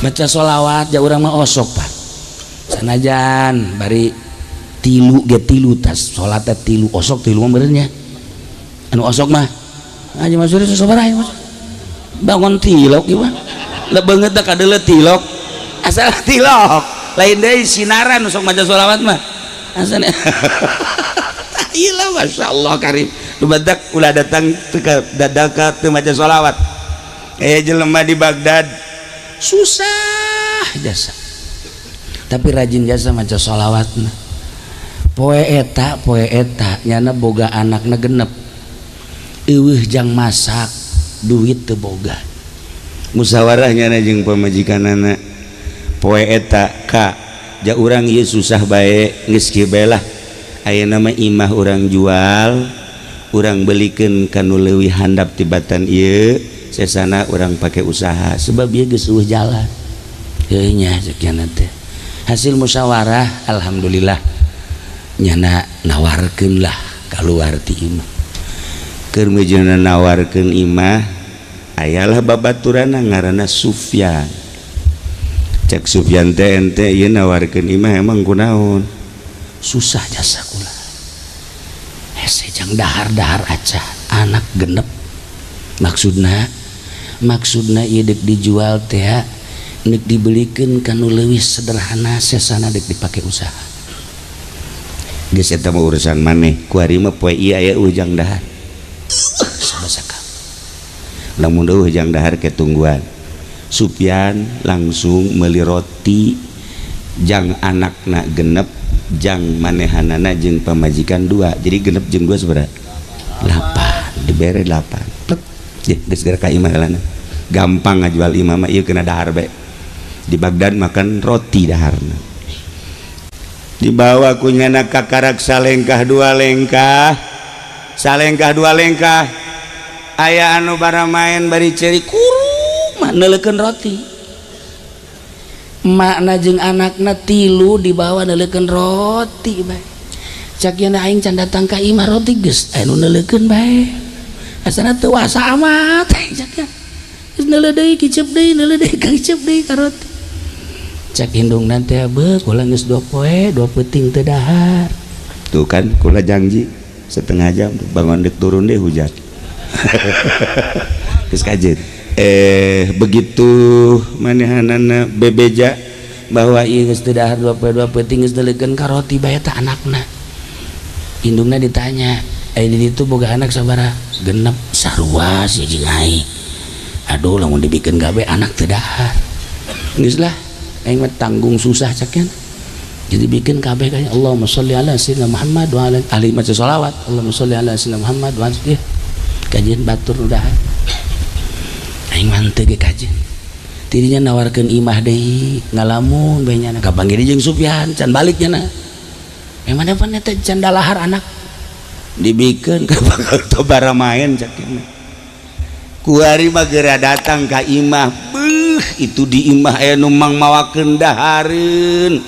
Baca sholawat ja urang mah osok, Pak. Sanajan bari tilu ge tilu tas salat tilu osok tilu mah benernya. Anu osok mah aja Mas Suri sabaraha Mas? Bangun tilok ieu mah. Lebeungeut da kadeuleu tilok. Asal tilok. Lain deui sinaran sok maca sholawat mah. Asal iyalah, Masya Allah karim. Nu badak ulah datang teu dadaka teu maca sholawat. Eh, jelema di Baghdad susah jasa tapi rajin jasa maca sholawat. Poe eta, poe eta nyana boga anakna genep, eueuh jang masak, duit teu boga. Musyawarah nyana jeung pamajikanana poe eta, "Ka, ja urang ieu susah bae, geus kieu bae lah, ayeuna mah imah urang jual, urang belikeun ka nu leuwih handap tibatan ieu, sesana urang pake usaha sebab ieu geus eueuh jalan." Heuh nya, cek nyana teh. Hasil musyawarah, alhamdulillah nyana nawarkeun lah keluar ti imah. Keur meujeuhna nawarkeun imah, ayalah babaturana ngaranna Sufyan. Cek Sufyan teh, "Ente ieu nawarkeun imah emang kunaon?" "Susah jasa kula, hese jang dahar-dahar aca, anak genep." Maksudna, maksudna ieu dek dijual teh nek dibelikeun ka nu leuwih sederhana, sesana dek dipake usaha. "Geus, eta mah urusan maneh, kuari mah poe ieu aya ujang dahar." Sabasaka. Lamun eueuh jang dahar ke tungguan. Sufyan langsung meuli roti jang anakna genep, jang manehanana jeung pamajikan dua, jadi genep jeung dua sabaraha? Delapan. Dibere delapan. Plek. Ye, geus geura ka imah heulana. Gampang ngajual imah mah, ieu kena dahar bae. Di Baghdad makan roti daharna. Dibawa ku nyana kakarak salengkah dua lengkah, salengkah dua lengkah, aya anu baramaen bari ceri kurung mah neuleukeun roti. Makna jeung anakna tilu dibawa neuleukeun roti bae. Cak nya, "Aing can datang ka imah, roti geus anu neuleukeun bae. Asana teu wasa amat," cak nya. Geus neuleuh deui, kicep deui, neuleuh deui, kicep deui ka roti. Cak indungna teh, "Beuh, kula geus 2 poe 2 peuting teu dahar." Tuh kan, kula janji setengah jam bangun dek turun deh hujan. Geus kajeun. Eh, begitu manehanana bebeja bahwa ieu geus teu dahar 2 poe 2 peuting, geus neuleukeun ka roti bae tah anakna. Indungna ditanya, "Eh, di ditu boga anak sabaraha?" "Genep." "Sarua sih jeung aing. Aduh, lamun dibikeun gawe anak teu dahar. Geus lah, aing mah tanggung susah," cak nya. Jadi bikin kabeh kayaknya, "Allahumma sholli ala sayyidina Muhammad wa ala ahli," maca sholawat, "Allahumma sholli ala sayyidina Muhammad wa ala." Kajian batur udah, aing mah teu ge kajian. Tidinya nawarkeun imah deui, ngalamun bae nyana. Kapanggih jeung Sufyan, can balik nyana. Yang mana pan eta can dalahar anak. Dibikeun ka bakal tobara main, cak nya. Kuari mah geura datang ka imah. Beuh, itu di imah aya nu mang mawakeun dahareun.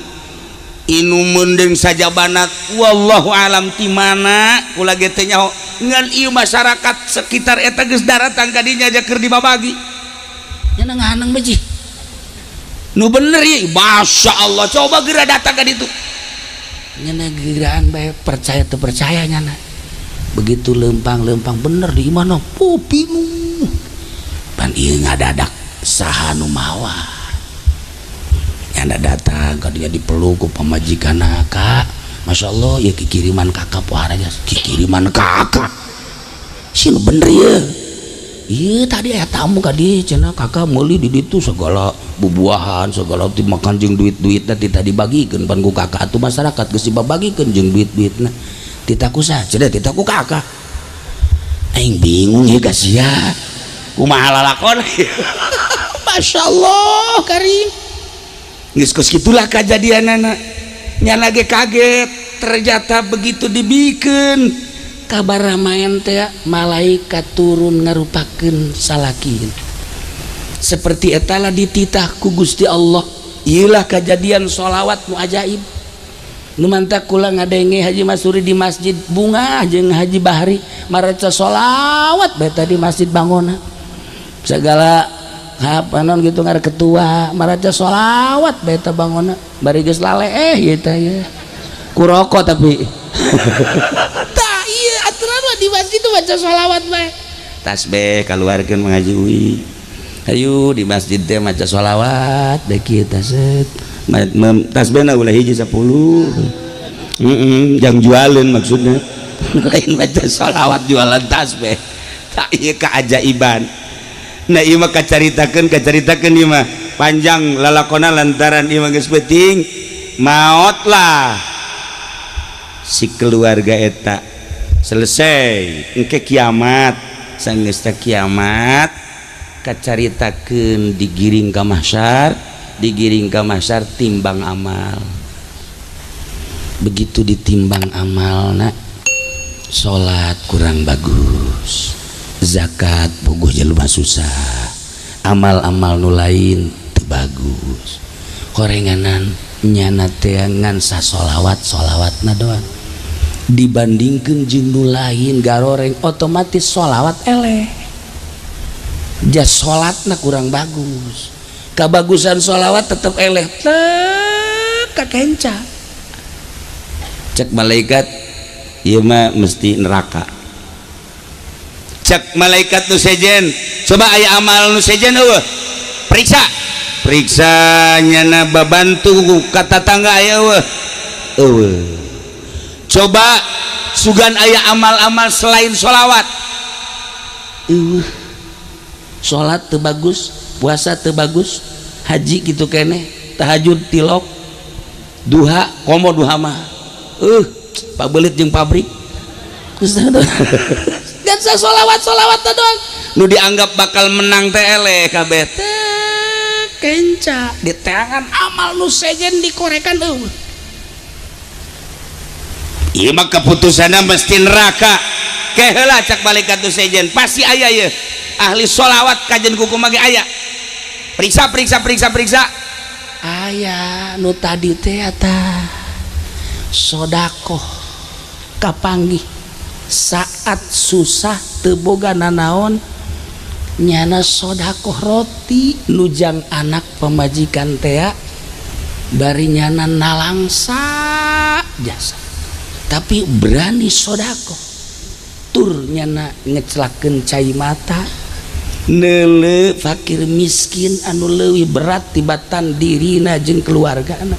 Inumeun deung sajabanat, wallahu alam ti mana, kula ge teu nyaho. Ngan ieu masyarakat sekitar eta geus daratang ka dinya aja keur dibabagi. Nyana ngahaneng bae. Nu bener ieu, Masya Allah, coba geura datang ka ditu. Nyana geraan bae, percaya teu percaya nyana. Begitu lempang-lempang, bener di imah pinu pan ieu ngadadak saha nu mawa. Nyana datang ka dinya, dipeluk ku pamajikanna, "Kak, Masya Allah ya, kikiriman kakak pohara aja." "Kikiriman kakak sih, nu bener ya?" "Iya, tadi aya tamu ka dieu cenah, kakak meuli di ditu segala bubuahan, segala dimakan jeung duit-duitna ti tadi bagikeun pan ku kakak atuh, masyarakat geus dibabagikeun jeung duit-duitna." "Titah ku saha?" "Cenah titah ku kakak." "Aing bingung ya ka sia, kumaha lalakon." Masya Allah karim. Geus kos kitulah kajadianana. Nyana ge kaget, ternyata begitu dibikeun kabar ramayan teh, malaikat turun ngarupakeun salaki. Seperti etalah dititah ku Gusti Allah. Iyalah kejadian sholawat nu ajaib. Nu mantak kula ngadenge Haji Masuri di masjid Bunga jeung Haji Bahri maraca sholawat beta di Masjid Bangona segala. Apa non gitu ngar ketua maraca sholawat beta bangona bari geus lale ieu teh ya ku rokok tapi tah ieu aturan mah di masjid tuh baca sholawat bae tasbih kaluarkeun mengaji ui ayo di masjid teh maca sholawat deh kita set tasbihna ulah hiji 10 heeh, jang jualin maksudnya. Lain baca sholawat jualan tasbih. Tak ieu keajaiban. Nah, ieu mah kacaritakeun kacaritakeun, ieu mah panjang lalakona lantaran ieu mah geus penting maot lah si keluarga eta selesai. Engke kiamat, sanggeus kiamat kacaritakeun digiring ka mahsyar, digiring ka mahsyar, timbang amal. Begitu ditimbang amal, nak salat kurang bagus, zakat puguh jelema susah, amal-amal nu lain teu bagus, horenganan nyana teh ngan sasolawat solawatna doang dibandingkeun jeung nu lain garoreng, otomatis solawat eleh, jas salatna kurang bagus, kabagusan solawat tetep eleh tek kakenca. Cek malaikat, ieu mah mesti neraka. Cek malaikat nu sejen, coba aya amal nu sejen eueuh, periksa periksa. Nyana babantu ka tatangga aya eueuh? Eueuh. Coba sugan aya amal-amal selain sholawat? Eueuh. Salat teu bagus, puasa teu bagus, haji gitu keneh, tahajud tilok, duha komo duha mah pabelit jeung pabrik dan sholawat sholawat doang nu dianggap bakal menang teh eleh kabeh. Kenca di tangan amal nu sejen dikorekan eueuh. Ieu mah keputusanna mesti neraka. Ke heula, cak malaikat nu sejen, pasti aya ye ahli sholawat kajen kuku mage aya. Periksa periksa periksa periksa. Aya nu tadi teh eta sodakoh kapanggih saat susah teu boga nanaon, nyana sodakoh roti nujang anak pemajikan tea bari nyana nalangsa jasa tapi berani sodakoh, tur nyana ngecelakeun cai mata neule fakir miskin anu leuwih berat tibatan dirina jeung keluargana.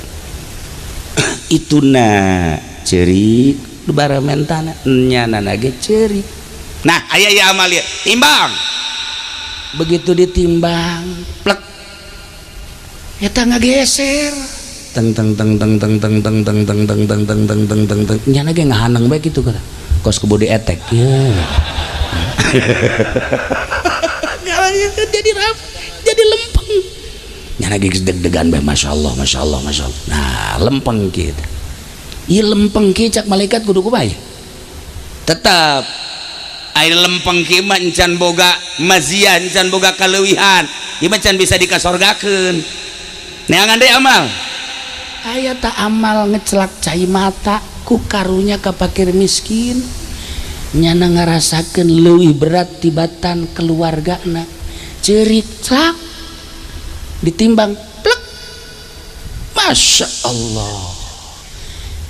Itu na cerik. Baramentana nyana ge ceurik. Nah, aya ya amal ieu, timbang. Begitu ditimbang, plek, eta ngageser teng teng teng teng teng teng teng teng teng teng teng teng teng teng teng teng. Nyana ge ngahaneng bae kitu kata kos kebodi etek ya jadi rap jadi lempeng. Nyana ge geus deg-degan bae, masya Allah, masya Allah, masya Allah. Nah, lempeng kieu, ieu lempeng kieu, cak malaikat kudu kumaha? Tetap air lempeng kieu mah encan boga maziah, encan boga kaleuwihan, ieu mah can bisa dikasorgakeun. Neangan deui amal. Aya tak amal ngecelak cai mata ku karunya ka fakir miskin, nyana ngarasakeun leuwih berat tibatan keluargana, ceurik cak ditimbang, plek, masya Allah,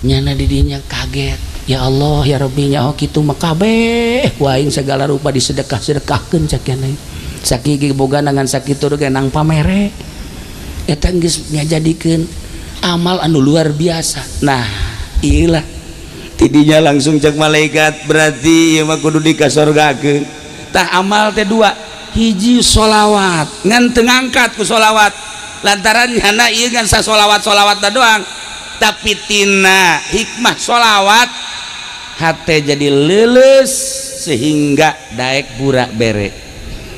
nyana didinya kaget, ya Allah ya Rabbi, nyaho kitu mah kabeh ku aing segala rupa disedekah-sedekahkeun, cak nyana sakieu boga ngan sakitu ge nang pamere. Eta geus ngajadikeun amal anu luar biasa. Nah, iyalah. Tidinya langsung cek malaikat, berarti ieu mah kudu dikasorgakeun. Tah, amal teh dua, hiji sholawat ngan teu ngangkat ku sholawat lantaran nyana ieu ngan sasolawat solawat doang, tapi tina hikmah sholawat hate jadi leuleus sehingga daek burak bere.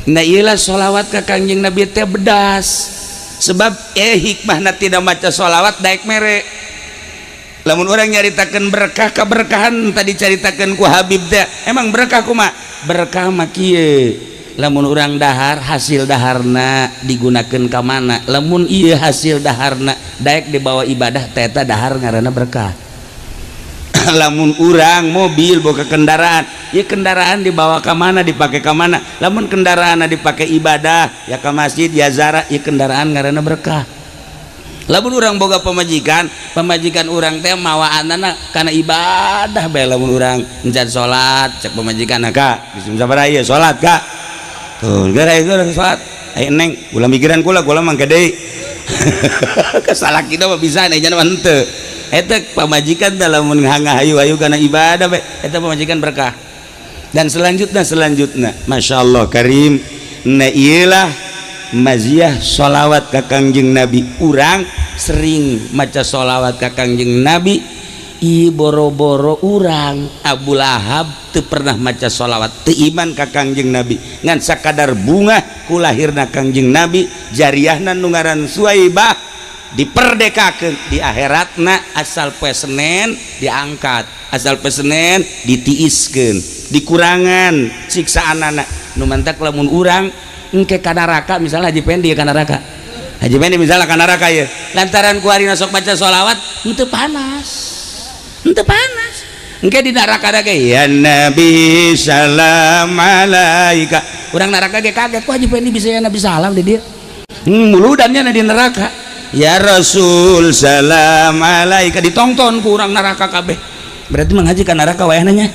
Nah, iyalah sholawat ka Kangjeng Nabi teh bedas, sebab hikmahna tidak maca sholawat daek mere. Lamun orang nyaritakan berkah keberkahan tadi caritakan ku Habib teh, emang berkah kuma berkah mah kieu, lamun urang dahar, hasil daharna digunakan ka mana? Lamun ieu hasil daharna daek dibawa ibadah teh, eta dahar ngaranna berkah. Lamun urang mobil boga kendaraan ya, kendaraan dibawa ke mana, dipakai ke mana? Lamun kendaraan dipakai ibadah ya, ke masjid ya, ziarah ya, kendaraan karena berkah. Lamun urang boga pamajikan, pamajikan urang teh mawa anak karena ibadah bae. Lamun urang encan salat, cek pamajikan, "Kak, geus sabaraha ieu salat, Kak?" Tuh gara itu salat. "Ayo, Neng, ulah mikiran kula, kula mangke deui." Kesalah kita mah bisa nih, jangan henteu. Eta pamajikan dalam hayu-hayu karena ibadah bae, eta pamajikan berkah. Dan selanjutnya, selanjutnya, Masya Allah Karim. Nah, iyalah maziah sholawat ka Kangjeng Nabi. Urang sering maca sholawat ka Kangjeng Nabi. I boro-boro urang, Abu Lahab teu pernah maca sholawat, teu iman ka Kangjeng Nabi, ngan sakadar bunga ku lahirna Kangjeng Nabi. Jariahna nu ngaran Suwaibah diperdekakeun di akhiratna. Asal poe Senen diangkat, asal poe Senen ditiiskeun, dikurangan siksaan anak. Nu mantak lamun urang engke ka neraka, misalnya Haji Pendi ka neraka, Haji Pendi misalnya ka neraka ya, lantaran ku harina sok baca sholawat, henteu panas, henteu panas. Engke di neraka ge, "Ya Nabi salam alaika." Urang neraka ge kaget, kok Haji Pendi bisa ya Nabi salam di dia. Muludannya di neraka, "Ya Rasul salam alaika," ditongton ku urang neraka kabeh. Berarti menghaji ka neraka wayahna nya.